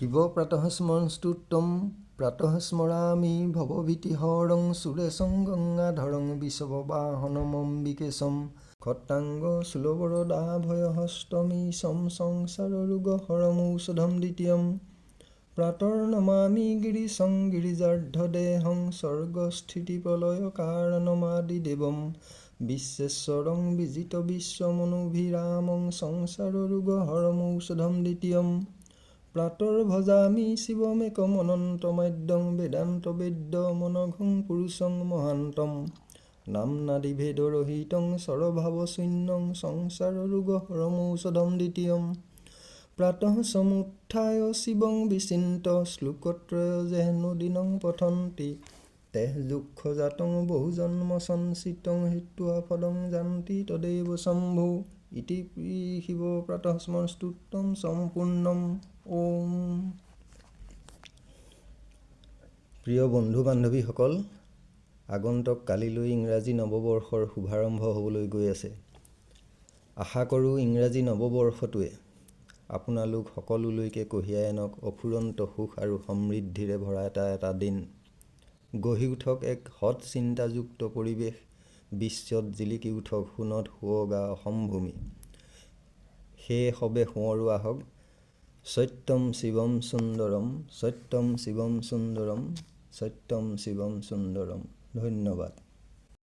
শিৱ প্ৰাতঃ স্মৰণ স্তোত্ৰম। প্ৰাতঃ স্মৰামি ভৱভীতিহৰং সুৰেশং গংগাধৰং বৃষভবাহনমম্বিকেশম খট্টাংগ শূলবৰদাভয়হস্তমীশম সংসাৰৰোগহৰমৌষধম দ্বিতীয়ম। প্ৰাতৰ্নমামি গিৰিশং গিৰিজাৰ্ধদেহং স্বৰ্গস্থিতিপ্ৰলয়কাৰণমাদিদেৱম বিশ্বেশ্বৰং বিজিতবিশ্বমনোভিৰামং সংসাৰৰোগহৰমৌষধম দ্বিতীয়ম। প্ৰাতৰ্ভজামি শিৱমেকমনন্তমাদ্যং বেদান্তবেদ্যমনঘং পুৰুষং মহান্তম নাম্নাদিভেদৰহিতং সৰভাৱশূন্যং সংসাৰৰোগহৰমৌষধম দ্বিতীয়ম। প্ৰাতঃ সমুত্থায় শিৱং বিচিন্ত শ্লোকত্ৰয় যেহ্নুদিনং পঠন্তি তেহ দুঃখজাতং বহুজন্ম সঞ্চিতং হৃত্বা ফলং যান্তি তদেৱ শম্ভো। ইতি শিৱ প্ৰাতঃ স্মৰণ স্তোত্ৰম সম্পূৰ্ণম। ওম। প্ৰিয় বন্ধু বান্ধৱীসকল, আগন্তুক কালিলৈ ইংৰাজী নৱবৰ্ষৰ শুভাৰম্ভ হ'বলৈ গৈ আছে। আশা কৰোঁ ইংৰাজী নৱবৰ্ষটোৱে আপোনালোক সকলোলৈকে কঢ়িয়াই আনক অফুৰন্ত সুখ আৰু সমৃদ্ধিৰে ভৰা এটা এটা দিন। গঢ়ি উঠক এক সৎ চিন্তাযুক্ত পৰিৱেশ, বিশ্বত জিলিকি উঠক সোণত সুৱগা অসম ভূমি। সেয়ে সবে সোঁৱৰো আহক, সত্যম শিৱম সুন্দৰম, সত্যম শিৱম সুন্দৰম, সত্যম শিৱম সুন্দৰম। ধন্যবাদ।